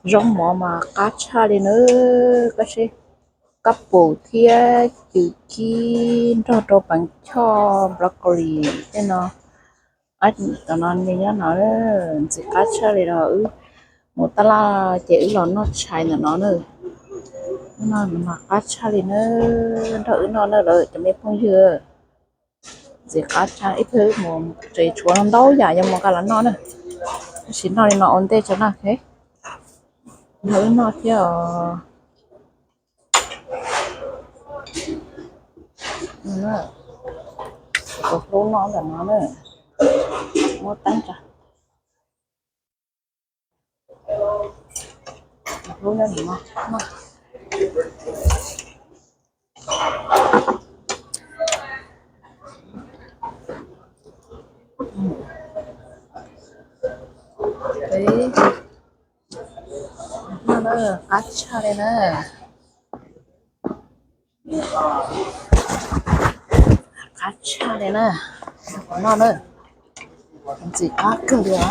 Zaub mov mas qab tshaj li nawb, kab pum thiab cws kib nrog rau peev choj, broccoli tej no. Cov no nyob no, ntxim qab tshaj li os. Wb mus taj laj ces wb los noj tshais ntawm no na. Mas qab tshaj li na, nrog wb noj na lawv cov me phooj ywg. Ntxim qab tshaj, ib pliag wb mus tsev tshuav ntau yam yuav mus nqa los noj na. Wb sim noj li no ua ntej tso na. Nrog wb noj thiab os. Tus hlub noj ntawm no na, muab teeb tso. Tus hlub nyob no. Qab tshaj li na. Qab tshaj li na. Noj na. Ntxim qab kawg li os.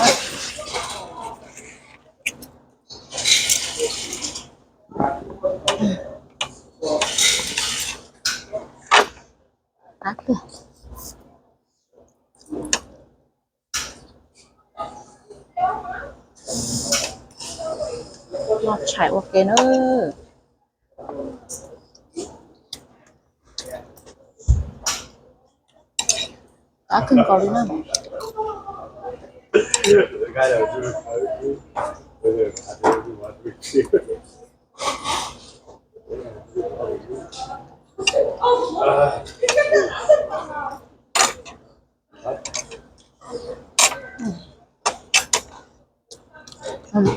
Qab kawg. Noj tshais ua ke na. Qab kawg nkaus li na.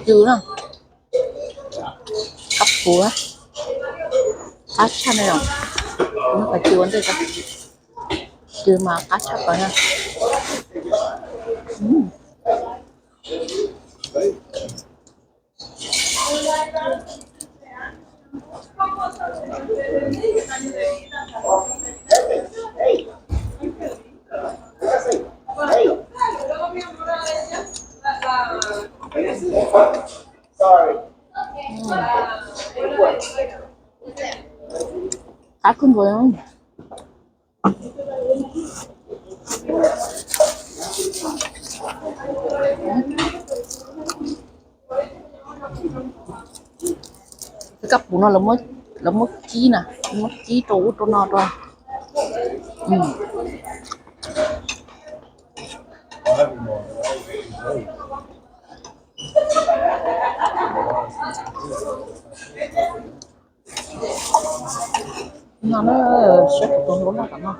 Cws na, qab puv, qab tshaj na. Noj qhov cws ua ntej, cws mas qab tshaj plaws na. Qab kawg nkaus. Kab puv no lawv muab kib na, muab kib rau ub rau no rau. No na, saib kuv tus hlub noj kom no.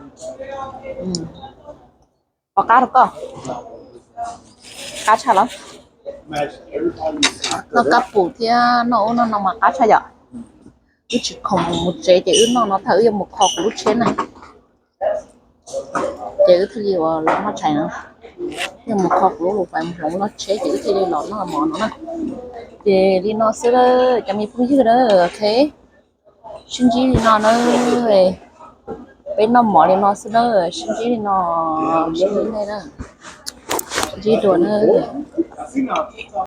Pom qab rau koj. Qab tshaj los? Noj kab pum thiab noj ub noj no mas qab tshaj yom. Wb tsis khoom mus tsev ces wb noj no tag wb yuav mus kho kuv lub tsheb na. Ces wb thiaj li los noj tshais no. Yuav mus kho kuv lub lus fais mus hloov lub tsheb ces wb thiaj li los noj mov no na. Ces li no xwb, cov me phooj ywg na, ok. Sib ntsib li no na, peb noj mov li no xwb na, sib ntsib li no, sib ntsib nej na, sib ntsib dua na.